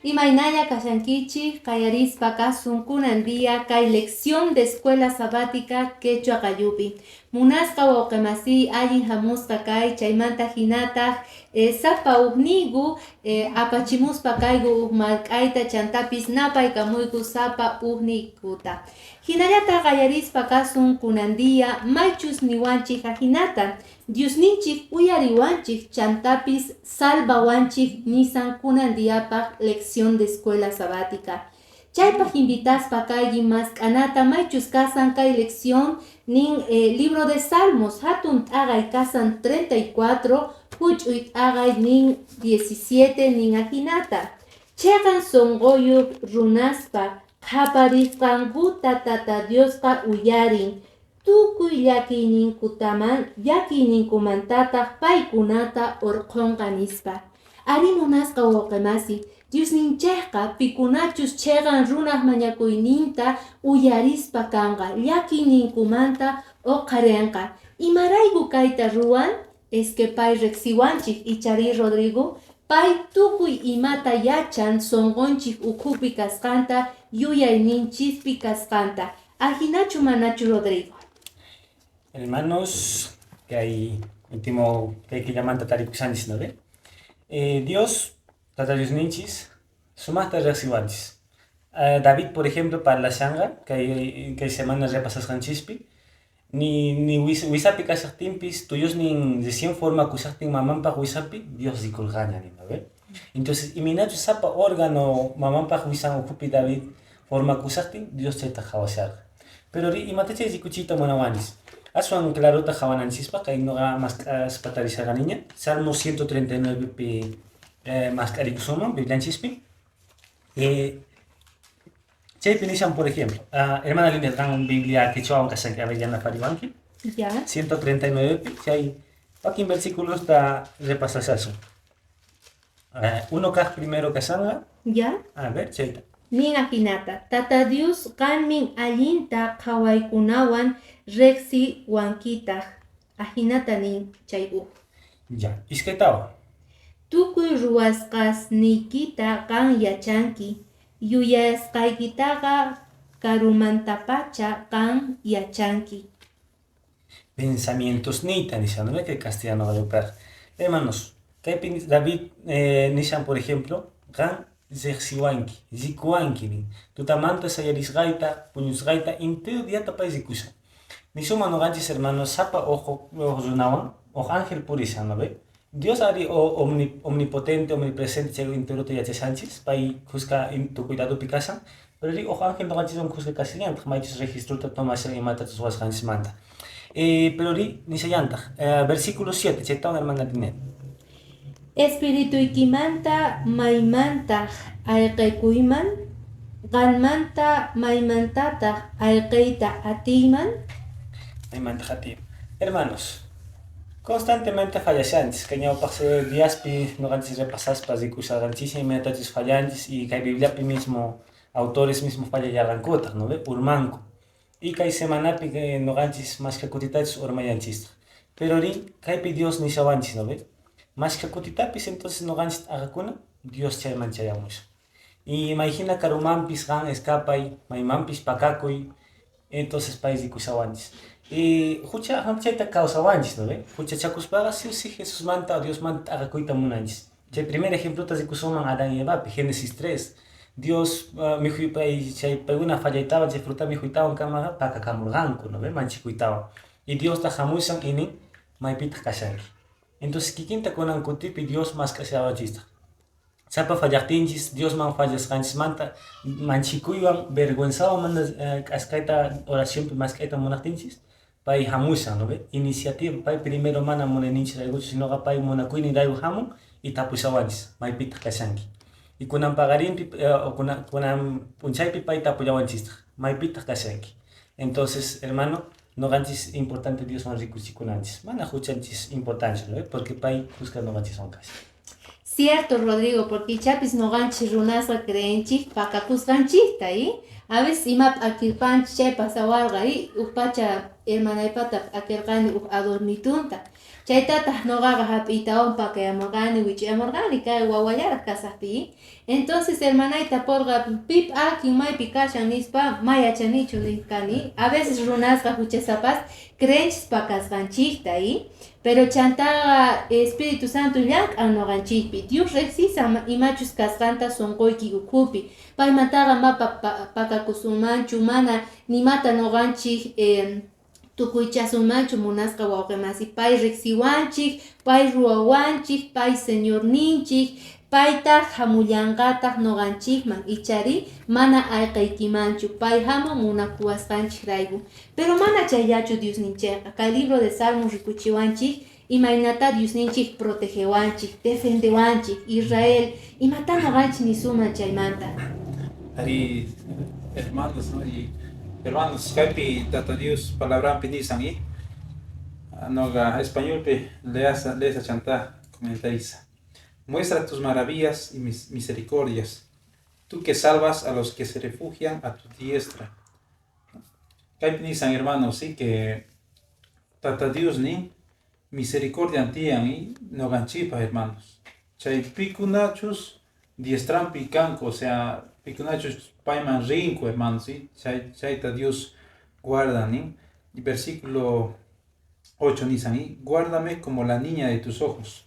Imaynalla kashankichik? Qallarispa kasun kunan día kay lección de escuela sabática quechua qallupi. Munasqa wawqimasiy, allin hamusqa kay, chaymanta hinataq sapa uqniyku apachimuspa kayku uq mark'ayta, chantapis napaykamuyku sapa uqniykuta. Hinallataq qallarispa kasun kunan día maychus niwanchik ajinata Diosninchik uyariwanchik, chantapis salvawanchik nisan kunan diapaq lección de escuela sabática. Chaypaq invitaspa kayki mask'anata maychus kasan kay lección nin libro de Salmos, hatun t'aqay kasan 34, huch'uy t'aqay nin 17, nin ajinata: Chiqan sunquyuq runaspa qhaparisqankuta Tata Diosqa uyarin, tukuy llakiyninkumantataq paykunata urqhunqa, nispa. Ari, munasqa wawqimasi, Diosninchikqa pikunachus chiqan runaq mañakuyninta uyarispa kanqa, llakiyninkumanta uqharinqa. Imarayku kayta ruwan? Es que pay riqsiwanchik, ichari, Rodrigo? Pay tukuy imata yachan, sunqunchik ukhupi kasqanta, yuyayninchispi kasqanta. Ajinachu, manachu, Rodrigo? Hermanos, kay último kay killamanta tarikushanchis, ¿no ve? Dios, Tata Diosninchis, sumaqta riqsiwanchis. David, por ejemplo, parlashanqa kay semana repasasqanchispi, ni wisapi kashaqtinpis, tuyusnin recién formakushaqtin mamanpaq wisapi, Dios rikurqaña, ¿no ve? Entonces, imaynachus sapa órgano mamanpaq wisan ukhupi David formakushaqtin, Dios chayta qhawasharqa. Pero ri imata chay rikuchiyta munawanchis? Aswan clarota qhawananchispaq kay nuqa mask'aspa tarisharqaniña Salmo 139 pi mask'arikusunman Biblianchispi. Chaypi nishan, por ejemplo, hermana Linda, qan Biblia quechuawan kashanki, a ver, yanapariwanki. Ya. 139 pi chay wakin versículos ta repasashasun. Uno kaq primero kashanqa. Ya. A ver, chayta. Nin ajinata: Tata Dios, qanmin allinta qhawaykunawan riqsiwankitaq. Ajinata nin chay uj. Ya, iskaytawan. Tukuy ruwasqasniykita qan yachanki, yuyasqaykitaqa karumantapacha qan yachanki. Pensamientos niyta nishan, ¿no ve que castellano va? Hermanos, kaypi David nishan, por ejemplo, qan riqsiwanki, rikuwanki nin. Tutamanta sayarisqayta, puñusqayta, entero diata pay rikushan. Nisuma noqanchis, hermanos, sapa ojo runawan, uj ángel purishan, ¿no ve? Dios ari omnipotente, omnipresente, chay enterota yachashanchis, pay kuska tukuy ladopi kashan, pero ri uj ángel noqanchiswan kuska kashallantaq, maychus registrota tomashan imatachus ruwasqanchismanta. Pero ri nishallantaq, versículo 7, chaytawan, hermana Linet. Espirituykimanta maymantaq ayqikuyman? Qanmanta maymantataq ayqiyta atiyman? Maymantaq atiyman. Hermanos, constantemente fallashanchis, kay ñawpaq diaspi noqanchis repasaspa rikusharqanchis imaynatachus fallanchis y kay Bibliapi mismo autores mismo fallallarqankutaq, ¿no ve? Urmanku. Y kay semanapi noqanchis mashkha kutitachus urmayanchistaq. Pero ri kaypi Dios nishawanchis, ¿no ve? Mashkha kutitapis entonces noqanchis t'aqakuna, Dios chayman chayamushan. Y mayhina karumanpis qan escapay, maymanpis pakakuy, entonces pay rikushawanchis. Y hucha chayta kawsawanchis, ¿no ve? Huchachakuspaqa sí o sí Jesusmanta o Diosmanta t'aqakuyta munanchis. Chay primer ejemplota rikusunman Adán y Evapi, Génesis 3. Dios mikhuy pay chay paykuna fallaytawan chay fruta mikhuytawan kamaqa pakakamurqanku, ¿no ve? Manchikuytawan. Y Dios ta hamushan y nin, maypitaq kashanki? Entonces kikinta kunan kutipi Dios mask'ashawachistaq. Sapa fallaqtinchis Diosman fallasqanchismanta manchikuywan vergüenzawan mana k'askayta oracionpi mask'ayta munaqtinchis, pay hamushan, ¿no ve? Iniciativa, pay primero mana munayninchis sinoqa pay munakuyninrayku hamun y tapushawanchis, maypitaq kashanki? Y kunan paqarinpi kunan p'unchaypi pay tapullawanchistaq, maypitaq kashanki? Entonces, hermano, noqanchis importante Dioswan rikuchikunanchis, mana huchanchis importante, ¿no ve? Porque pay kuska noqanchiswan kashan. Cierto, Rodrigo, porque ichapis noqanchik runasqa creenchik pakakusqanchikta, y a veces ima p'akirpanchik chay pasawarqa, y uj pacha hermanaypata p'akirqani uj adornitunta. Chaytataq noqaqa hap'iytawan pakayamurqani, wich'ayamurqani kay wawallaraq kasaqpi. Entonces hermanay tapurqa pi p'akin maypi kashan nispa ma yachanichu niq kani. A veces runasqa huchasapas creenchis pakasqanchikta, y pero chantaqa Espíritu Santo llank'an noqanchikpi. Dios riqsisan imachus kasqanta sunquyki ukhupi. Paymantaqa mapa pakakusunmanchu, mana nimata noqanchik tukuychasunmanchu munasqa wawqimasi. Pay riqsiwanchik, pay ruwawanchik, pay Señorninchik, paytaq hamullanqataq noqanchikman, ichari mana ayqaykimanchu, pay hamun munakuwasqanchikrayku. Pero mana chayllachu Diosninchikqa. Kay libro de Salmos rikuchiwanchik imaynata Diosninchik protegewanchik, defendewanchik. Israel, imata noqanchik nisuman chaymanta? Ari, hermanos, ¿no? Y hermanos, kaypi Tata Dios palabrampi nisan y noqa españolpi leasa leesa chanta comentarisa. Muestra tus maravillas y mis misericordias, tú que salvas a los que se refugian a tu diestra. Kaypi nisan hermanos, sí que Tata Dios nin misericordia tiyan y noqanchikpaq hermanos. Chay pikunachus diestrampi kanku, o sea, pikunachus payman rinku hermanos, ¿sí? Chay, chayta Dios guarda nin. Y versículo 8 nisan y guárdame como la niña de tus ojos,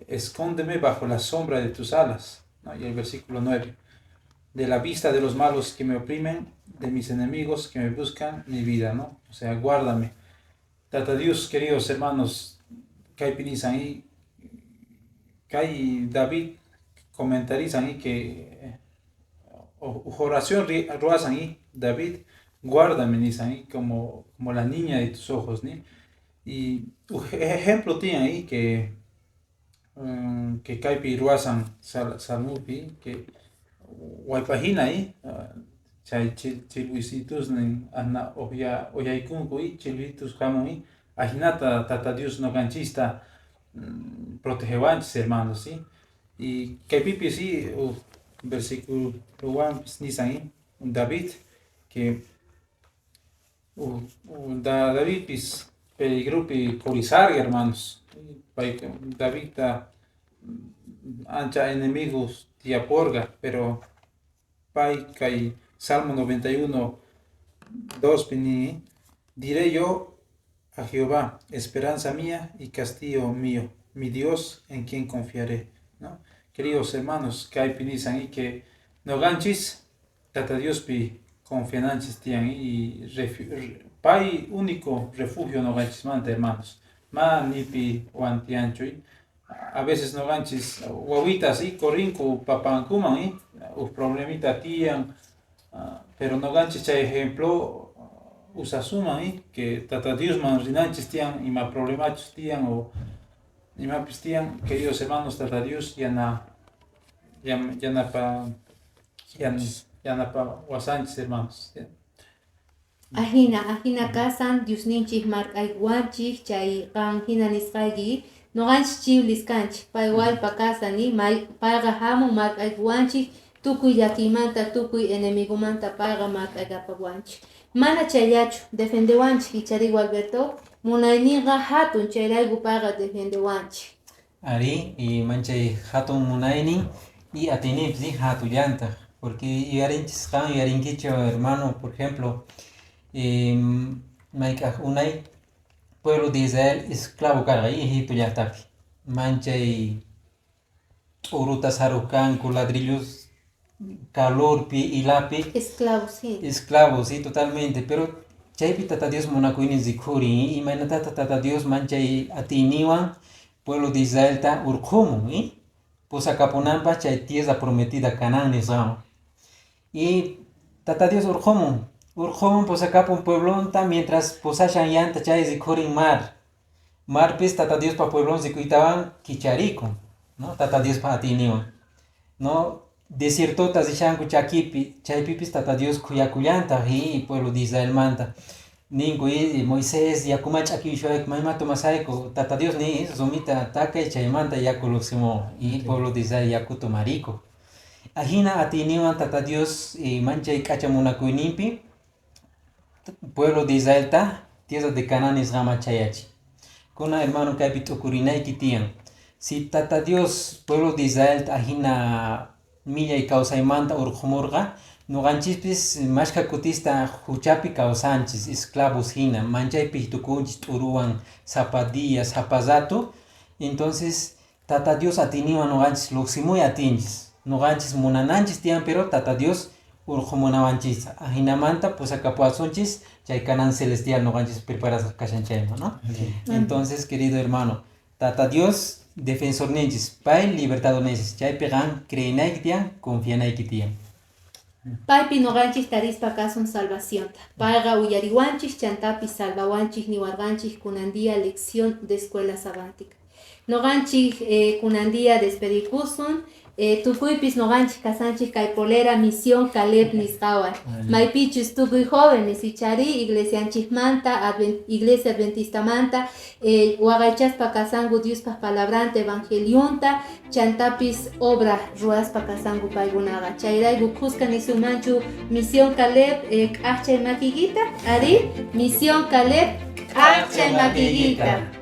escóndeme bajo la sombra de tus alas. ¿No? Y el versículo 9, de la vista de los malos que me oprimen, de mis enemigos que me buscan mi vida, ¿no? O sea, guárdame. Tata Dios, queridos hermanos, kaypi nisan y kay David comentarizan y que oración ruasan y David, guárdame nisan y como la niña de tus ojos, ¿ni? Y ejemplo tiene ahí que kaypi ruasan salmupi que waypajina ahí chay chilwisitusnin ana oyaykunku y chilwitus hamun y ajinata Tata Dios noqanchista protegewanchis hermanos, ¿sí? Y kaypipi sí, versículo nisan y David que Davidpis peligrupi qorisarqa hermanos. Davidta ancha enemigos tiyaporqa, pero pay kay Salmo 91, 2 nin, diré yo a Jehová, esperanza mía y castillo mío, mi Dios en quien confiaré, ¿no? Queridos hermanos, kaypi nisan y que noqanchis Tata Diospi confiananchis tiyan y pay único refugio noqanchismanta hermanos. Ma nipi wan tiyanchu. A veces noqanchis wawitas y corrinku papankuman y uj problemita tiyan, pero noqanchis chay ejemplo usasuman y que Tata Diosman rinanchis tiyan ima problemachus tiyan o imapis tiyan, queridos hermanos, Tata Dios yana yanapa yanapa wasanchis hermanos. Ajina, ajina kasan Diosninchik mark'aywanchik chay qan hina nisqayki noqanchik chiwlis kanchik pay wallpa kasani payqa hamun mark'aywanchik tukuy llakiymanta tukuy enemigomanta payqa mark'aykapawanchik. Mana chayllachu defendewanchik ichariku Alberto munayninqa hatun chayrayku payqa defendewanchik. Ari y manchay hatun munaynin y atiyninpis hatullantaq porque yuyarinchis qan yuyarinkichu hermano, por ejemplo, mayk'aq unay pueblo de Israel esclavo karqa Egipto llaqtapi manchay t'uruta saruq kanku ladrillos calorpi ilapi esclavos, sí. Esclavos, sí, totalmente, pero chaypi Tata Dios munakuynin rikhurin imaynatata Tata Dios manchay atiyniwan pueblo de Israelta urqhumun y pusakapunanpaq chay tierra prometida Canaán nisqanman y Tata Dios urqhumun urqhumun pusakapun pueblonta mientras pusashan llanta chay rikhurin mar marpis Tata Diospa pueblon rikuytawan kicharikun, ¿no? Tata Diospa atiyniwan, ¿no? Desiertota rishanku chakipi chaypipis Tata Dios khuyakullantaq y pueblo de Israelmanta Ninku Moisés yakuma ch'akiyushwayku mayma tomasayku Tata Dios ni rumita takay chaymanta yaku lluqsimun y pueblo de Israel yaku tomariko. Ajina atiyninwan Tata Dios manchay k'acha munakuyninpi pueblo de Israelta tierra de Canaán nisqaman chayachin. Kuna hermano kaypi t'ukurinayki tiyan. Si Tata Dios pueblo de Israel ajina millay kawsaymanta urqhumurqa, nuqanchispis mashkha kutista huchapi kawsanchis, esclavos hina, manchaypi tukunchis t'uruwan sapa día, sapa rato. Entonces Tata Dios atiyninwan nuqanchis lluqsimuy atinchis. Nuqanchis munananchis tiyan, pero Tata Dios urqhumunawanchis. Ajinamanta pusakapuwasunchis chay Canaán celestial nuqanchis preparasqa kashan chayman, ¿no? Entonces, querido hermano, Tata Dios defensorninchis, pay libertadorninchis, chaypi qan creenayki tiyan, confianayki tiyan. Paypi nuqanchis tarispa kasun salvacionta. Payqa uyariwanchis chantapis salvawanchis niwarqanchis kunan día lección de escuela sabática. Nuqanchik kunan día despedikusun. Tukuypis nuqanchis kasanchis kay polera misión Caleb nisqawan. Maypichus tukuy jóvenes ichari iglesianchismanta, iglesia adventistamanta, waqaychaspa kasanku Diospaq palabranta, evangelionta, chantapis obra ruwaspa kasanku paykunaqa. Chayrayku khuska nisunmanchu misión Caleb k'achay makiykita, ari misión Caleb k'achay makiykita.